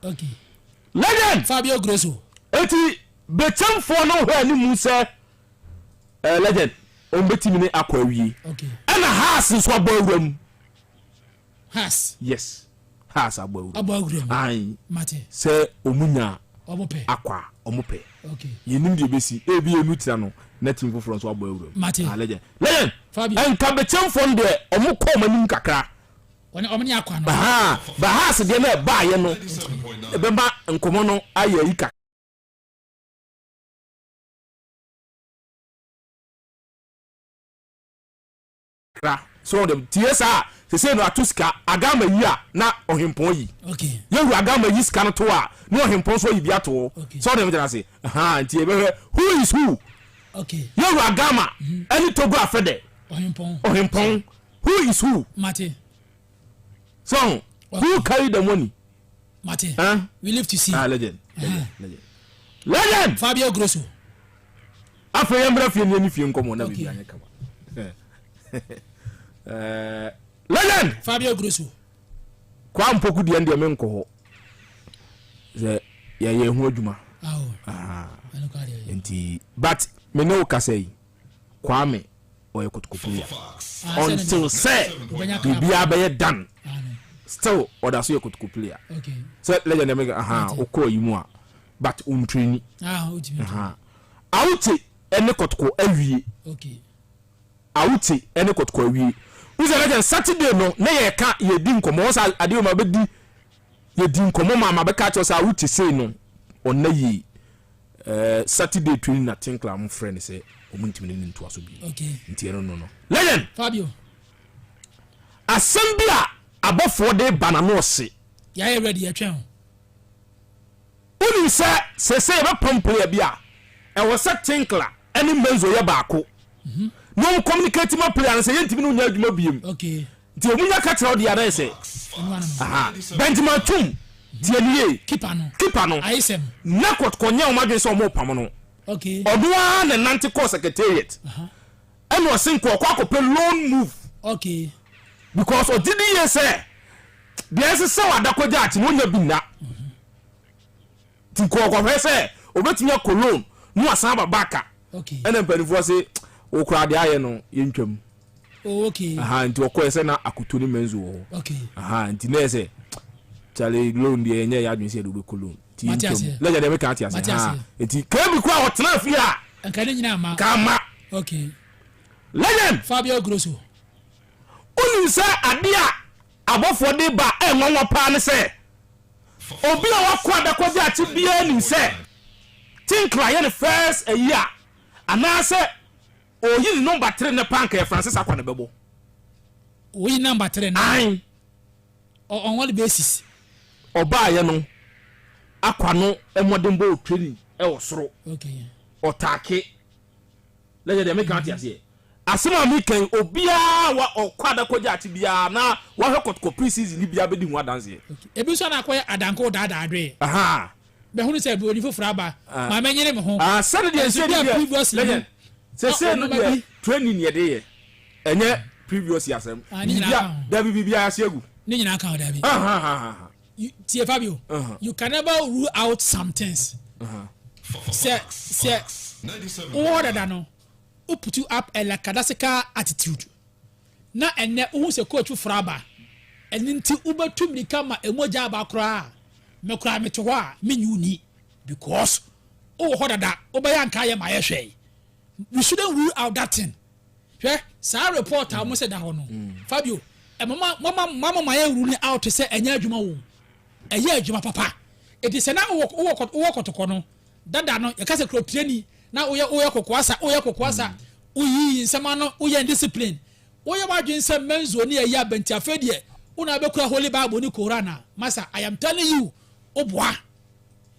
Okay. Legend! Fabio Grosso. Eti Bekyemfoɔ no hwɛ anim sɛ eh, Legend, wɔn bɛtumi ne akɔ awie. Okay. Ɛna Haas nso abɔ awura mu. Haas. Yes, Haas abɔ awura mu. Abɔ awura mu. Ayi. Mate. Sɛ wɔn nya Wɔn pɛ. akɔ a, wɔn pɛ. Okay. Yɛnim deɛ ɛbɛsi. Ebi enu tira no, na team foforɔ nso abɔ awura mu. Mate. Ah, Legend. Legend! Fabio. Nka Bekyemfoɔ no deɛ, wɔn kɔ wɔn anim kakra. Wɔne wɔn ne akwa no. Ahaa, ba Haas deɛ no a ɛbaeɛ no, ɛbɛma nkɔmmɔ no ayɛ ayi kakra. So wɔn deɛ, tie saa a, sesei no ato sika, Agama yi a, na Ɔhempɔn yi. Okay. Yɛwura Agama yi sika no to a, na Ɔhempɔn nso ayi bi ato hɔ. Okay. So wɔn deɛ, ase, ahaa, nti yɛbɛhwɛ who is who. Okay. Yɛwura Agama ɛne Togo Afɛdɛ. Ɔhempɔn. Ɔhempɔn. Who is who? Mate. So, who carry the money? Mate. Huh? We live to see. Ah, legend. Legend. Legend. Legend. Fabio Grosso. Afei yɛn bra fie ni yɛn fie nkɔmɔ na Okay. bibi anyɛ kama. Eh, Legend. Fabio Grosso. Kwa mpoku deɛ deɛ menkɔ hɔ. Sɛ yɛyɛ ho adwuma. Awo. Ah. Ɛno kɔ adeɛ. Nti but me ne wo kasa yi Kwame ɔyɛ kotoko player until sɛ biribiara bɛyɛ done still ɔda so yɛ kotoko player sɛ legend ɛmɛ aha okɔ yi mu a but ontreni aha awute ɛne kotoko awie awute ɛne kotoko awie wosɛ legend Saturday no ne yɛ ka yɛ di nkɔmɔ wɔn sɛ adeɛ wɔn abɛdi yɛ di nkɔmɔ ma ma bɛka kyerɛ sɛ awute sei no ɔnna yie. Eh, Saturday training na Tinkler mo frɛ no sɛ ɔmo ntumi ne no ntoa so bio. Okay. Nti ɛno no no. Legend! Fabio. Asɛm bi a abɔfoɔ de ba na no ɔse. Yɛayɛ ready yɛtwɛn o. Wonim sɛ seesei yɛbɛpam player bi a, ɛwɔ sɛ Tinkler ne Menzo yɛ baako na wɔn communicate ma player no sɛ yɛntumi ne wo nyɛ adwuma biem. Okay. Nti ɔmu nya ka kyerɛ wo deɛ anayɛ sɛ aha Benjamin Twum tie ne yie Keeper no. Keeper no Ayesɛm. Na kɔtɔkɔ nyɛ wɔn adwene sɛ wɔn repam no. Okay. Ɔno ara na nante kɔɔ secretariat. Ɛna ɔse nka ɔkɔ akɔpɛ loan move. Okay. Because ɔgye di yie sɛ deɛ ɛsesɛ wɔ adakɔgya akyi no ɔnya bi nna. Nti nka ɔkɔhwɛ sɛ ɔbɛtumi akɔ loan na wasan aba back a. Okay. Ɛna mpanimfoɔ se wo koraa deɛ ayɛ no yɛntwam. Oh, okay. Aha, nti ɔkɔɛ sɛ na Akoto ne Menzo wɔ hɔ. Okay. Aha, nti na yɛ sɛ Charlie loan deɛ ɛnyɛ yɛ adwene sɛ yɛde wobɛkɔ loan. Nti Mate yɛntwam. aseɛ. Lɛgya deɛ meka ate aseɛ. Mate Aha, aseɛ. nti Kemi koraa ɔtena fie a. Nka ne nyinaa ma. Nka ama. Okay. Legend. Fabio Grosso. Wonim sɛ adeɛ a abɔfoɔ de ba a ɛnwanwa paa ne sɛ obi a wakɔ adakɔgye akye biara nim sɛ Tinkler yɛ ne first ayi a anaasɛ Oyi ne number tre no paa nka yɛ Francis Akwa na ɛbɛbɔ. Oyi number tre no. Ae. On what basis? Ɔbaayɛ no Akwa no mmɔdenbɔ wɔ training ɛwɔ soro. Okay. Ɔtaake. Lɛyɛ deɛ meka ate aseɛ. Asɛm a meka yi obiara wa ɔkɔ adakɔgya akyi biara na wahwɛ kɔtɔkɔ pre-season ni biara bɛdi ho adanseɛ. Okay. Ebi nso na akɔyɛ adanko daadaa dwee. Ahaa. Bɛhunu sɛ buroni foforɔ aba, ma menyere me ho. Ah, sɛne deɛ Ɛnso nsɛ bi a deɛ previously no, legend. Sɛsɛ no na deɛ bi. training yɛ de yɛ. Ɛnyɛ previous asɛm. Ah, ne nyinaa Biribia ka ho. dabi biribia ase agu. Ne nyinaa ka ho dabi. Ah ha ha ha ha. You, tie Fabio, Uh-huh. you can never rule out some things. Uh-huh. Sɛ sɛ wowɔ hɔ dada no, wo put up a lackadaisical attitude. Na ɛnnɛ wohu sɛ coach foforɔ aba, ɛno nti wobɛtu mmirika ma mogya aba koraa a, me koraa mete hɔ a mennye wo nni because wowɔ hɔ dada, wobɛyɛ anka ayɛ ma ayɛ hwɛe. We shouldn't rule out that thing. Hwɛ saa report a wɔn sɛ da hɔ no, Fabio, ɛmama mama mama ma yɛ ruling out sɛ ɛnyɛ adwuma o, ɛyɛ adwuma papa. Eti sɛ na wowɔ wowɔ wowɔ kɔtɔkɔ no, Dada no yɛka sɛ kurotirani na woyɛ woyɛ kokoasa woyɛ kokoasa woyiyi nsɛm ano woyɛ indiscipline woyɛ w'adwene sɛ menzo ne ayi aba nti afei deɛ wo na wobɛkura holy bible ne koran a masa I am telling you woboa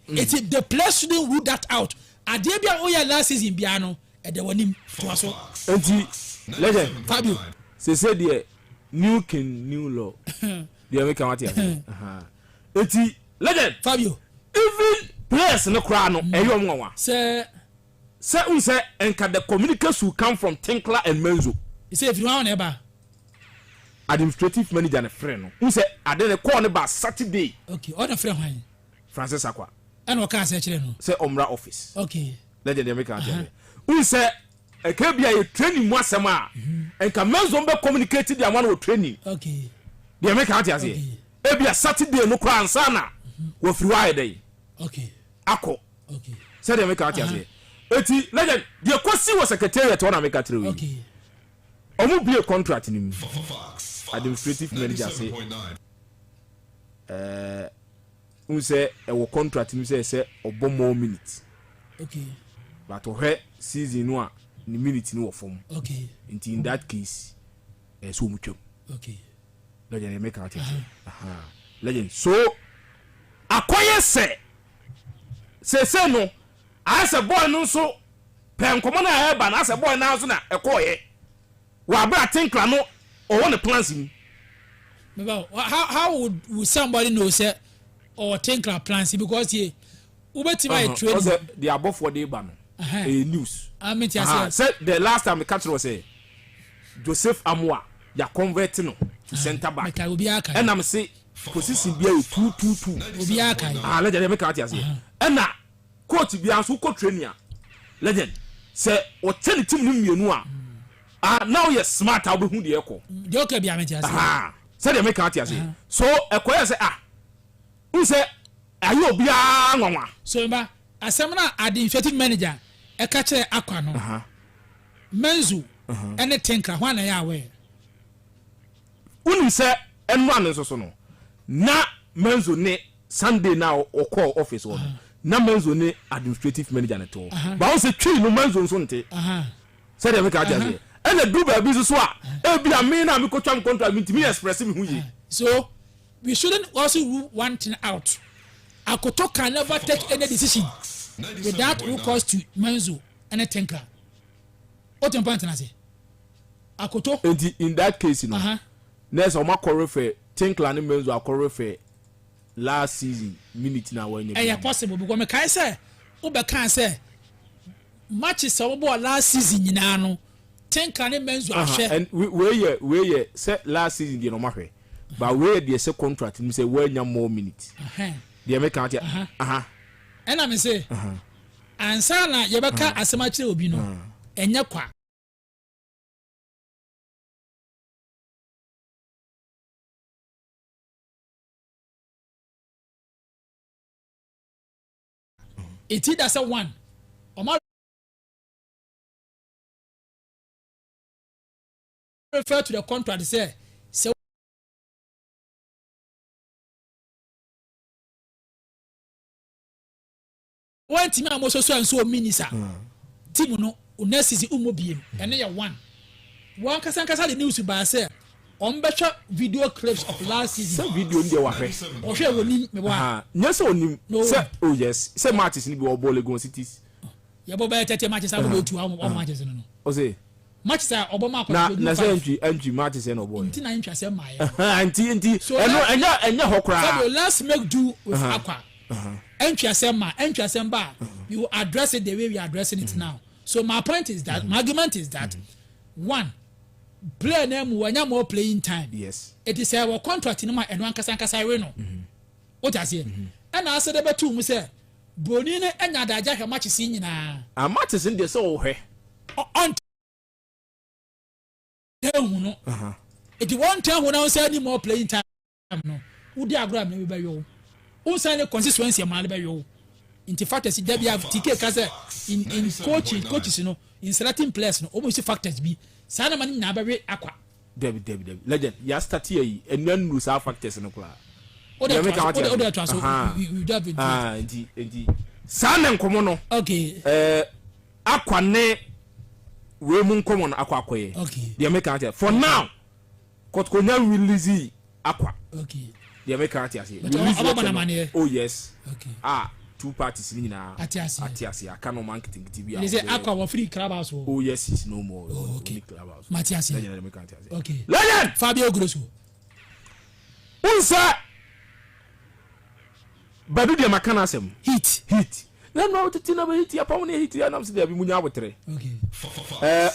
eti the players shouldn't rule that out adeɛ bi a woyɛ last season biara no ɛda w'anim toa so. Enti legend Fabio. Sese deɛ new king new law deɛ meka wate aseɛ eti legend. Fabio. Even players no koraa no ɛyɛ ɔmo nwanwa. Sɛ. Sɛ wohu sɛ nka the communique should come from Tinkler and Menzo. Sɛ efiri hwan hɔ na ɛba? Administrative manager no frɛ no. Wohu sɛ ade no call no ba Saturday. Okay, ɔna frɛ hwan? Francis Akwa. Ɛna ɔka asɛ kyerɛ no. Sɛ ɔmmra office. Okay. Legend, deɛ meka kyerɛ n sɛ ɛka bi a yɛ training mu asɛm a, nka Menzo bɛ communicate de ama no wɔ training. Deɛ meka, ate aseɛ? Ebi a Saturday no koraa ansa na wɔfiri hɔ ayɛ dɛ akɔ. Sɛdeɛ meka, ate aseɛ? Eti legend, deɛ kɔsi wɔ secretariat hɔ na meka kyerɛ wo yi, ɔmo bie contract no mu, administrative manager se n sɛ ɛwɔ contract no mu sɛ ɔbɔ more minutes, but ɔhwɛ season no a, ne minute no wɔ fam. Nti in that case, ɛyɛ sɛ ɔmu twam. Legend, yɛ meka, ate aseɛ? Legend, so akɔyɛ sɛ sese no ayɛ sɛ boy no nso pɛ nkɔmɔ no a ɛba no, asɛ boy no nso na ɛkɔɔyɛ wɔ abere a Tinkler no ɔwɔ ne plans mu. How would somebody know sɛ ɔwɔ Tinkler plans? Because ye wobɛtumi ayɛ training. Ɔsɛ deɛ abɔfoɔ de ba no, ɛyɛ news. Ah, mi ti aseɛ. Sɛ the last time ka kyerɛ sɛ Joseph Amoa ya convert no to centre back. Mɛka, obi aka. Ɛnam se position bi ayɛ two two two. Obi aka. Ah, legend, mɛka, ate aseɛ? Ɛna coach bi nso kɔ training a, legend, sɛ ɔkyɛ ne team no mmienu a, ah, na ɔyɛ smart a, wobɛhu deɛ ɛkɔ. Deɛ ɔka bi a, mɛ ti aseɛ. Sɛdeɛ mɛka, ate aseɛ? So ɛkɔyɛ sɛ, ah, n sɛ ayɛ obiara nwanwa. So mba asɛm na administrative manager ɛka kyerɛ Akwa no, Menzo ɛne Tinkler ho ana ɛyɛ aware? Wonim sɛ ɛnora no nso so no, na Menzo ne Sunday na ɔkɔɔ office hɔ no, na Menzo ne administrative manager ne to hɔ ba, wɔn sɛ twi no Menzo nso nte. Sɛdeɛ meka, ate aseɛ? Ɛna du baabi nso so a, ebi a me na mekɔtwa me contract, mentumi express me ho yie. So we shouldn't also rule one thing out. Akoto can never take any decision without recourse to Menzo ɛne Tinkler. O tɛ mpa ntena ase. Akoto. Nti in that case no, nurse ɔmo akɔ refer Tinkler ne Menzo akɔ refer last season minute na wɔanya bi. Ɛyɛ possible because mekae sɛ wobɛka sɛ matches a wɔbɔ last season nyinaa no, Tinkler ne Menzo ahwɛ. And wei yɛ sɛ last season deɛ na ɔmo ahwɛ, but wei yɛ deɛ sɛ contract nim sɛ wɔanya more minute. Deɛ meka ate aha. Ɛna me se ansa na yɛbɛka asɛm akyerɛ obi no, ɛnyɛ kwa. Eti da sɛ one ɔma refer to the contract sɛ wɔntumi a wɔsoso nso minisa team no next season umu biem. Ɛne yɛ one wɔn kasa nkasa de news baa sɛ wɔn bɛhwɛ video clips of last season. Sɛ video no deɛ wahwɛ. Ɔhwɛ wɔ nim mɛ wa. Nyɛ sɛ onim sɛ, oh yes, sɛ matches ni bi ɔbɔ Legon Cities. Yɛbɔ bɛyɛ 30 matches a, wɔbɛ tu wɔn matches no. Ɔsè. Matches a ɔbɔ maa na na sɛ ntwi matches ɛna ɔbɔ yɛ. Nti na ntwi asɛm maa yɛ. Nti ɛno ɛnyɛ hɔ koraa. Fabio, let's make do with Akwa. Ntwi asɛm ma ntwi asɛm ba, we will address it the way we are addressing it now. So my point is that, my argument is that, one player na mu wanya more playing time. It is sɛ wɔ contract no ma ɛno ankasa ankasa we no o ta seɛ, ɛna asɛ de bɛtu mu sɛ broni no anya adagya hwɛ matches yi nyinaa. A matches no deɛ sɛ ɔhwɛ. Ɔntɛ hu no, eti wɔn ntɛ hu na wɔn sɛ any more playing time no, wodi agorɔ a mɛ bɛ yɔ o, wɔn ne consistency ɛmaa de bɛ yɔ o. Nti factors dabi a TK ka sɛ in coaching, coaches no in selecting players no, wɔn si factors bi saa na ma ne nyinaa bɛwe Akwa. Dabi, dabi, dabi, legend, yà start yɛ yi ɛnua nuru saa factors no koraa. O de to o de to so we dive into it. Nti saa ne nkɔmɔ no. Akwa ne wei mu nkɔmɔ no akɔ akɔyɛ. Deɛ meka ate, for now Kɔtɔkɔ nya release Akwa. Deɛ meka, ate ase? Release letter no, oh yes. A two parties ni nyinaa ate ase. Ate ase, aka no ɔman nketenkete bi a. Ɛsɛ sɛ Akwa wɔ free club house o. Oh yes, is no more. Oh, okay, mate ase. Legend, deɛ meka, ate ase? Legend. Fabio Grosso. Nsa badu deɛ maka no asɛm. Heat. Heat na na tete na bɛ heat apam ne heat anam sɛ dabi, munya abotere.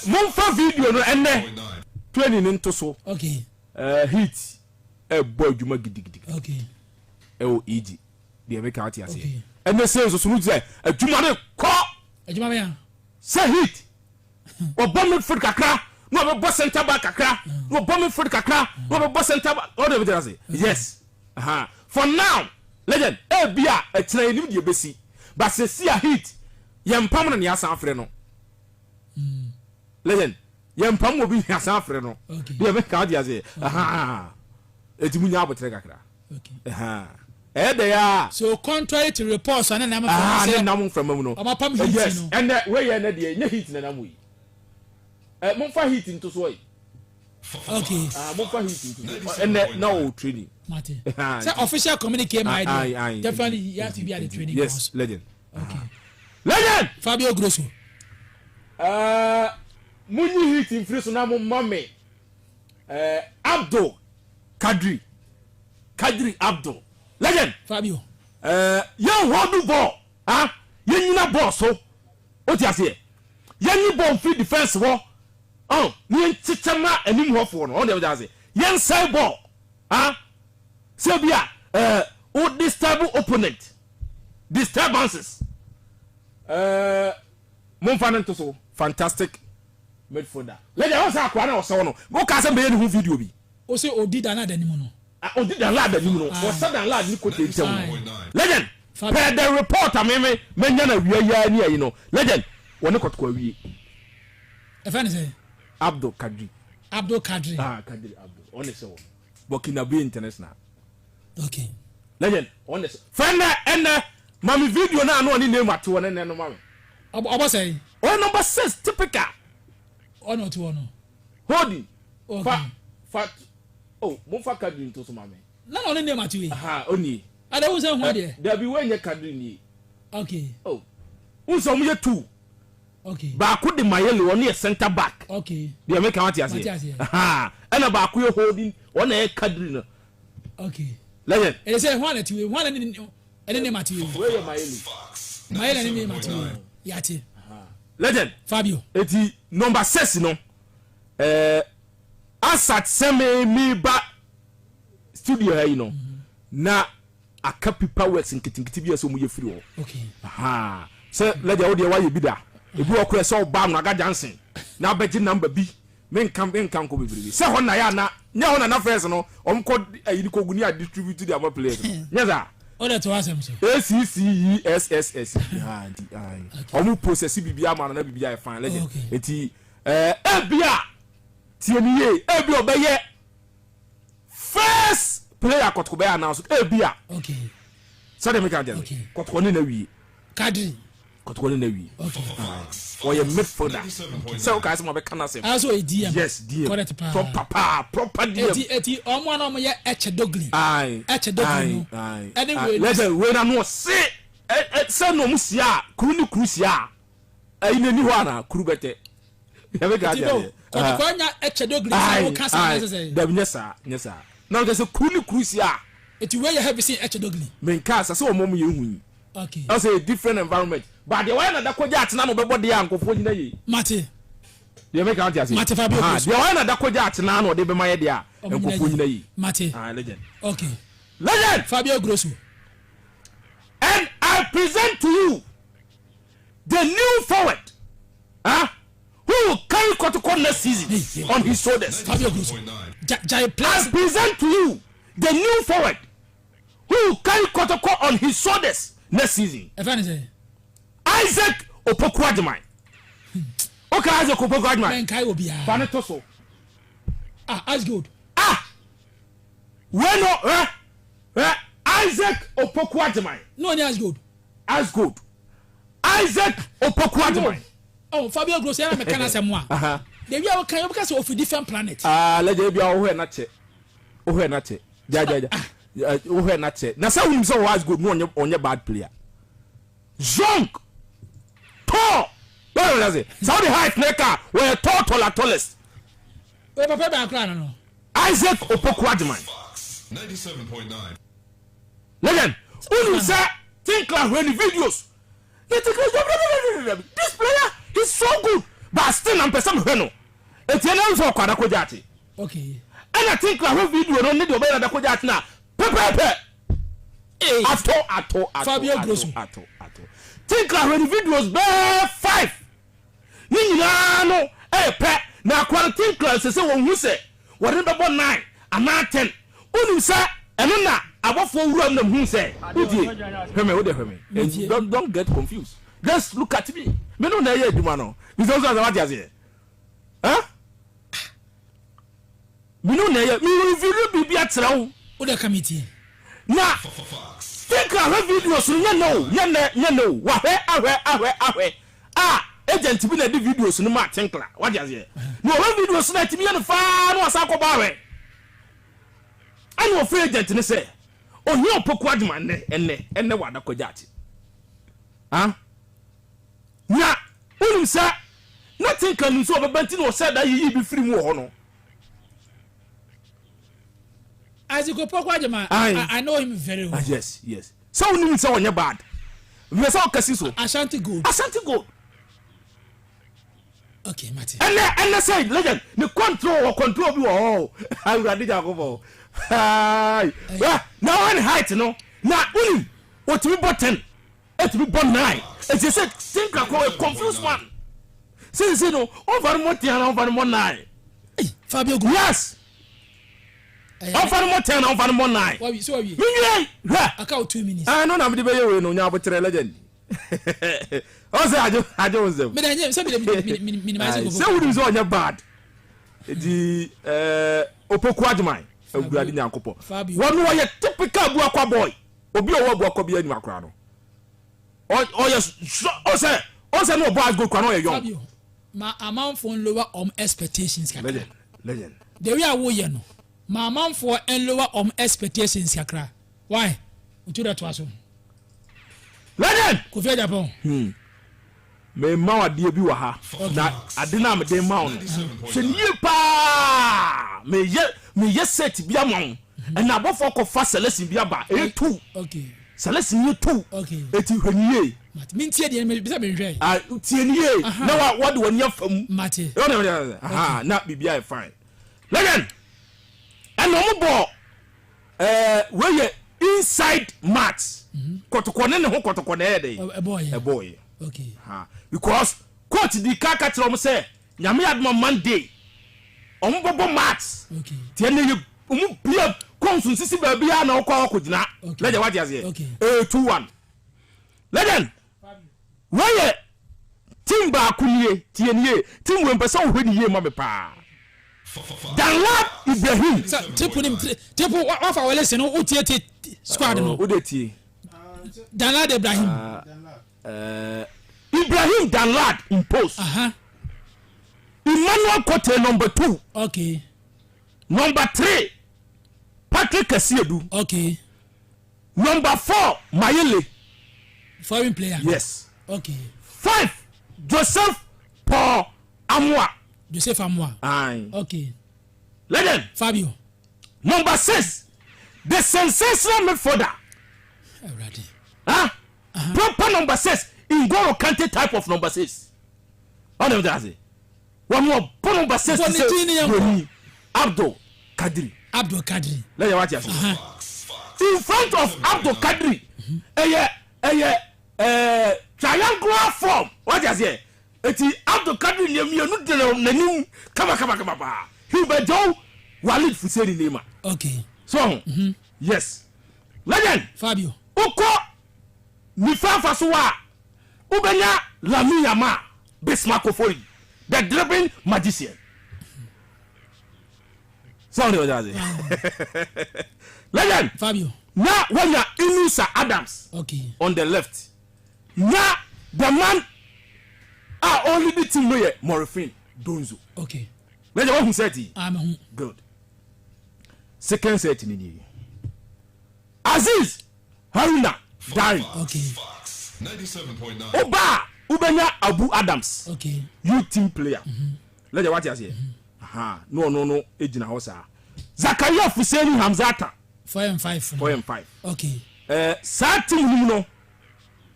Momfa video no ɛnɛ training no nto so. Heat ɛbɔ adwuma gidigidi. Ɛwɔ eg. Deɛ meka wate aseɛ. Ɛnɛ sɛ nso so no sɛ adwuma no kɔ. Adwuma bɛn a? Sɛ heat. Ɔbɔ midfield kakra na ɔbɛbɔ center back kakra na ɔbɔ midfield kakra na ɔbɛbɔ center back. Ɔde bɛgyina ase. Yes. Aha. For now, legend, ebi a ɛkyerɛ yɛnim deɛ ɛbɛsi. But sɛsi a heat, yɛmpam no ne yɛasan afrɛ no. Legend, yɛmpam obi ne yɛasan afrɛ no. Deɛ meka wate aseɛ. Aha. Eti mu nya abotrɛ kakra. Ɛyɛ dɛ a. So contrary to reports a ne nam mframa sɛ. Ne nam mframa mu no. Ɔmo apam heat no. Yes, ɛnɛ wei yɛ ɛnɛ deɛ nye heat na nam yi. Ɛ mo nfa heat nto so yi. Okay. Ah, mo nfa heat nto so. Ɛnɛ na o training. Mate. Sɛ official communique ma yɛ deɛ. Definitely you have to be at the training grounds. Yes, legend. Okay. Legend. Fabio Grosso. Ɛɛ, mo nyi heat nfiri so na mo ma me. Ɛɛ Abdul Kadri Kadri Abdul legend. Fabio. Ɛɛ yɛn hold ball ah yɛn nyina ball so o ti aseɛ yɛn nyi ball nfiri defence hɔ ɔn ne yɛn kyekyɛ ma anim hɔ foɔ no ɔn deɛ o ti aseɛ yɛn sɛe ball ah sɛ bi a ɛɛ o disturb opponent disturbances ɛɛ mo nfa ne nto so fantastic. Midfielder. Lady, ɛwɔ sɛ akoa no a ɔsɛ wo no, wokaa sɛ mɛyɛ ne ho video bi. Wo se odi Danlad anim no. Ah, odi Danlad anim no, ɔsɛ Danlad ne kote ntam no. Legend, per the report a me me manya no awia yi ara ni ayi no, legend, wɔne Kɔtɔkɔ awie. Ɛfɛ ne sɛ? Abdul Kadri. Abdul Kadri. Ah, Kadri Abdul, ɔne sɛ wɔ no. Burkinabe International. Okay. Legend, ɔne sɛ. Fɛ nnɛ, ɛnnɛ, ma me video no a na ɔne Neymar te hɔ no nnɛ no ma me. Ɔbɔ sɛn? Ɔyɛ number 6 typical. Ɔna ɔte hɔ no. Holding. Okay. Fa fa oh mo fa kadri nto so ma me. Na na ɔne name ate wei. Aha onie. Ada wo sɛ ho adeɛ. Dabi wei nyɛ kadri nie. Okay. Oh. Wo sɛ ɔmo yɛ two. Okay. Baako de Mayele ɔno yɛ center back. Okay. Deɛ meka wate aseɛ. Mate aseɛ. Aha ɛna baako yɛ holding ɔna yɛ kadri no. Okay. Legend. Ɛde sɛ ho ana te wei ho ana ne ɛne ne mate wei. Wei yɛ Mayele. Mayele ne ne mate wei. Yate. Legend. Fabio. Eti number 6 no eh, Asat sɛ me me ba studio ha yi no na aka paper works nketenkete bi a sɛ ɔmo yɛ firi hɔ. Okay. Aha. Sɛ legend wo deɛ wayɛ bi da. Ebi wɔ korɛ sɛ ɔba no aga Johnson na abɛgye number bi. Menka menka nkɔ bebrebe. Sɛ hɔ na yɛ ana nyɛ hɔ na na first no ɔmo kɔ ayi no kɔgu ne a distribute de ama players no. Nyɛ saa. O de to asɛm so. A C C E S S S ha nti ayi ɔmo process biribi ama no na biribi ayɛ fine legend. Nti ɛɛ ebia tie ni yie ebia ɔbɛyɛ first player Kɔtɔkɔ bɛyɛ announce ebia. Okay. Sɛdeɛ meka kyerɛ no Kɔtɔkɔ ne na wie. Kadri. Kɔtɔkɔ ne na wie. Ɔyɛ midfielder. Sɛ wokae sɛ mabɛka no asɛm. Ah, so ɔyɛ DM. Yes, DM. Correct paa. Proper paa, proper DM. Eti eti ɔmo a na ɔmo yɛ ɛkyɛ dogli. Aye. Ɛkyɛ dogli no. Aye. Ɛne wei. Lɛsɛ wei na no ɔse ɛ ɛ sɛ na ɔmo hyia a kuru ne kuru hyia a ɛyi n'ani hɔ ana kuru bɛtɛ. Yɛbɛ ka Eti bo kɔtɔkɔ anya ɛkyɛ dogli sɛ woka saa na ɛsɛ sɛ. Dabi nyɛ saa nyɛ saa. Na ɔka sɛ kuru ne kuru hyia a. Eti wei yɛ heavy sen ɛkyɛ dogli. Menkaa sɛ sɛ ɔmo ɔmo yɛ hu yi. Okay. Ɔsɛ yɛ different environment. But deɛ wayɛ na da kɔgya atena na ɔbɛbɔ deɛ a nkurɔfoɔ nyina yie. Mate. Deɛ meka wote ase. Mate Fabio Aha, Grosso. deɛ wayɛ na da kɔgya atena na ɔde bɛma yɛ deɛ a Ɔmo nyina nkurɔfoɔ yie. nyina yie. Mate. Ah, legend. Okay. Legend! Fabio Grosso. And I present to you the new forward ah, who will carry Kotoko next season on his shoulders. Fabio Grosso. Jai I plus. present to you the new forward who will carry Kotoko on his shoulders next season. Ɛfɛ ne sɛ. Isaac Opoku Agyemang. Okay, Isaac Opoku Agyemang. Mɛnkae obiara. Fa ne to so. Ah, Ice Gold. Ah! Wei no, eh, eh, Isaac Opoku Agyemang. No, onye Ice Gold. Ice Gold. Isaac Opoku Agyemang. Oh, Fabio Grosso, yana meka na asɛm a. The way a woka, woka sɛ ofi different planet. Ah, lɛgya ebi a wohwɛ na kyɛ. Wohwɛ na kyɛ. Gya gya gya. Wohwɛ na kyɛ. Na sɛ wonim sɛ wɔ Ice Gold no ɔnyɛ ɔnyɛ bad player. Zong. Tall. Bẹ́ẹ̀ ni sɛ sɛ wode height ne ka wɔyɛ tall taller tallest. O papa bɛn akora no no. Isaac Opoku Agyemang. Legend, wonim sɛ Tinkler hwɛ ne videos. Ne Tinkler this player is so good but still na mpɛ sɛ mehwɛ no. Eti ɛna nso ɔkɔ Adako Gyaakye. Okay. Ɛna Tinkler hwɛ video no ne deɛ ɔbɛyɛ Adako Gyaakye na pɛpɛɛpɛ. Hey. Ato ato ato Fabio ato Grosso. ato ato. Tinkler hwɛ ne videos bɛɛ five. Ne nyinaa no ɛyɛ pɛ. Na akora no Tinkler sɛ wɔn hu sɛ wɔde no bɛbɔ 9 anaa 10. Wonim sɛ ɛno na abɔfoɔ wura mu na hu sɛ wotie hwɛ me, wode hwɛ me. Metie. Don't get confused, just look at me. Me no na ɛyɛ adwuma no bisɛ wo sɛ wate aseɛ. Eh? Me no na ɛyɛ me reveal biribi akyerɛ wo. Wode ka metie. Na Tinkler hwɛ videos no, nyɛ nɛ o, nyɛ nɛ, nyɛ nɛ o, wahwɛ ahwɛ ahwɛ ahwɛ a, agent bi na ɛde videos no ma Tinkler, wate aseɛ, na ɔhwɛ videos no a, ɛtumi yɛ no faa na wasan akɔbɔ ahwɛ. Ɛna ɔfrɛ agent no sɛ ohia Opoku Adwuma nnɛ, ɛnnɛ, ɛnnɛ wɔ Adakɔ Gyaakye. Ah, na wonim sɛ na Tinkler nim sɛ ɔbɛba nti na ɔsɛ da yiyi bi firi mu wɔ hɔ no. Isaac Opoku Agyemang, Aye. I know him very well. Ah, yes, sɛ wonim sɛ ɔnyɛ bad mɛ sɛ ɔkasi so. Ashanti Gold. Ashanti Gold. Okay, mate. Ɛnɛ sɛ legend ne control wɔ control bi wɔ hɔ o, Awurade Nyankopɔn. Hai. Wɛ, na wɔn ne height no na wonim wɔtumi bɔ 10, ɛtumi bɔ 9. Ɛti sɛ Tinkler kɔ a confused one sisi no, ɔnfa no mɔ 10 na ɔnfa no mɔ 9. Hey, Fabio Grosso. Yes, ɔnfa no mɔ 10 na ɔnfa no mɔ 9. Wawi so wawie. Menwie hwɛ. Aka wo 2 minutes. Ɛno na mede bɛyɛ wei no nya abotrɛ, legend. Ɔsɛ agye agye wo nsɛm. Mede nyɛ sɛ mede minimize Sɛ wonim sɛ ɔnyɛ bad nti Opoku Agyeman, Awurade Nyankopɔn. Fabio. Wɔno wɔyɛ typical Abuakwa boy, obi a ɔwɔ Abuakwa bi anim akora no ɔyɛ ɔsɛ na ɔbɔ asgo kora na ɔyɛ young. Fabio, ma amanfoɔ lower ɔm expectations kakra. Legend, legend. The way a woyɛ no, ma amanfoɔ lower ɔm expectations kakra. Why ntu dɛ toa so. Legend. Kofi Agyapong. Mema wo adeɛ bi wɔ ha na ade no a mede ma wo no, hwɛ ne yie paa. Meyɛ set bi ama wo ɛna abɔfoɔ kɔfa selection bi aba, ɛyɛ two selection yɛ two. Eti hwɛ ne yie. Mate, mentie deɛ bisa menhwɛ. Ah, tie ne yie na wɔde w'ani afa mu. Mate. Aha, na biribi ayɛ fine, legend. Ɛna ɔmo bɔ wei yɛ inside match, Kɔtɔkɔ ne ho Kɔtɔkɔ na ɛyɛ dɛ. Ɛbɔɔyɛ. Ɛbɔɔyɛ. Ha, because coach di ka ka kyerɛ ɔmo sɛ Nyame adoma, Monday ɔmo bɔbɔ match. Tiɛ ne yɛ ɔmo bia kɔnso nsisi baabi a na ɔkɔ akɔ gyina. Legend, wate aseɛ? Ɛyɛ 2-1, legend. Wɔyɛ team baako nie, tie nie, team wei mpɛ sɛ wohwɛ ne yie ma me paa. Danlad Ibrahim. Sɛ triple nim triple wafa wɔle se no, wotie tie squad no. Wode tie. Danlad Ibrahim. Ibrahim Danlad impose. Emmanuel Kote number 2. Number 3, Patrick Asiedu. Number 4, Mayele. Foreign player. Yes. 5, Joseph Paul Amoa. Joseph Amoa. Aye. Legend. Fabio. Number 6, the sensational midfielder. Awurade. Huh? Proper number 6, N'Golo Kante type of number 6. Ɔna mi ase wɔn wɔ bɔ number 6. Bɔ ne din ne yɛn kɔ. Broni Abdul Kadri. Abdul Kadri. Lẹ́yìn wa ti ase in front of Abdul Kadri, ɛyɛ triangular form, wa ti ase. Eti Abdul Kadri ní mmienu de n'anim kama paa, Hubert Joe, Walid Fuseni Neema. So yes, legend. Fabio. Wokɔ nifa afa so a, wobɛnya Lamine Yamal, Bismarck Ofori, the dribbling magician. Sɛ wode wɔgya ase, legend. Fabio. Na wanya Inusa Adams on the left, na the man a ɔlead the team no yɛ Morifin Donzo. Legend, wahu set yi? Ah, mehu. Good. Second set ni nie: Aziz Haruna Dari. Oba a, wobɛnya Abu Adams, youth team player. Legend, wate aseɛ? Aha, na ɔno no gyina hɔ saa. Zakaria Fuseni Hamzata. Four and five. Four and five. Saa team no mu no,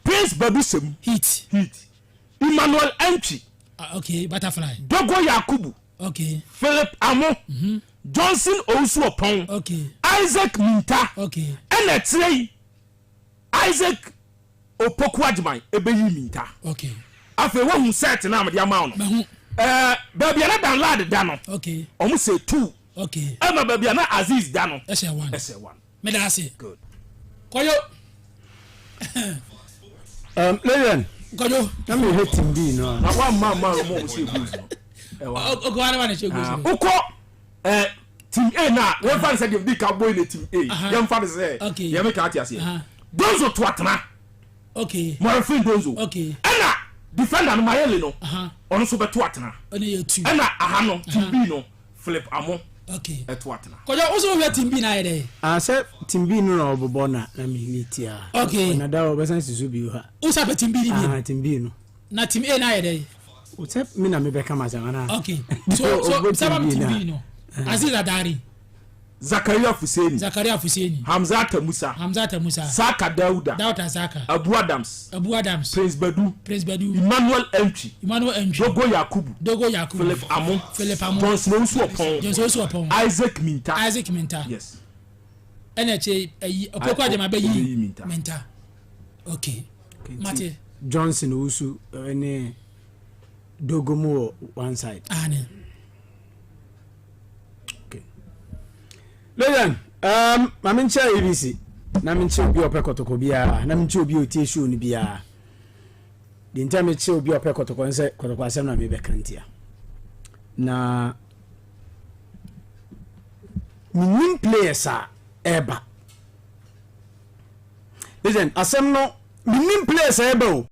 Prince Badu Sem. Heat. Heat, Emmanuel Antwi. Ah, okay, butterfly. Dogo Yakubu. Philip Amo, Johnson Owusu Ɔpɔn. Isaac Minta. Ɛna ɛkyerɛ yi. Isaac Opoku Agyeman ɛbɛyi Minta. Afei woahu set no a mede ama wo no. Mahu. Baabi a na Danlad da no, ɔmo sɛ two. Ɛma baabi a na Aziz da no, ɛhyɛ one. Ɛhyɛ one. Meda ase. Good. Kɔyo. Lilian. Kɔyo. Na mi hwɛ team B no a. Na wa ma ma ɔmo ɔmo sɛ goals no. Ɛwɔ. Ɔkɔ wa ne wa ne hyɛ goals no. Wokɔ team A na yɛn fa ne sɛ deɛ di ka bɔ yi na team A. Yɛn fa ne sɛ. Yɛn mi ka ate aseɛ. Donzo to atena. Morifin Donzo. Ɛna defender no Mayele no. Ɔno nso bɛto atena. Ɛna aha no team B no Philip Amo. Ɛto atena. Kɔjɔ o sɔ team B na yɛ dɛ. Ah, sɛ team B no na ɔbɔbɔ na mi ni tia. Na da ɔbɛsan si so bi ha. O sa bɛ team B ni bi. Ah, team B no. Na team A na yɛ dɛ. O sɛ mi na mi bɛ kama sɛ ana. Okay. So sábà team B no. Aziz Adari. Zakaria Fuseni. Zakaria Fuseni. Hamzata Musa. Hamzata Musa. Saka Dauda. Dauda Saka. Abu Adams. Abu Adams. Prince Badu. Prince Badu. Emmanuel Entry. Emmanuel Entry. Dogo Yakubu. Dogo Yakubu. Philip Amo. Philip Amo. Johnson Owusu Opon. Johnson Owusu Opon. Isaac Minta. Isaac Minta. Yes. Ɛna ɛkyɛ ɛyi Opoku Agyemang bɛyi Minta. Minta. Okay. Mate. Johnson Owusu ɛne Dogo mu wɔ one side. Ani. Okay. Lilian, maame nkyɛn ABC na me nkyɛn obi a ɔpɛ Kɔtɔkɔ biara, na me nkyɛn obi a otie show no biara. Deɛ nti a mekyɛ obi a ɔpɛ Kɔtɔkɔ n sɛ Kɔtɔkɔ asɛm na mebɛka ntia na menim players a ɛɛba. Listen, asɛm no, menim players a ɛɛba o.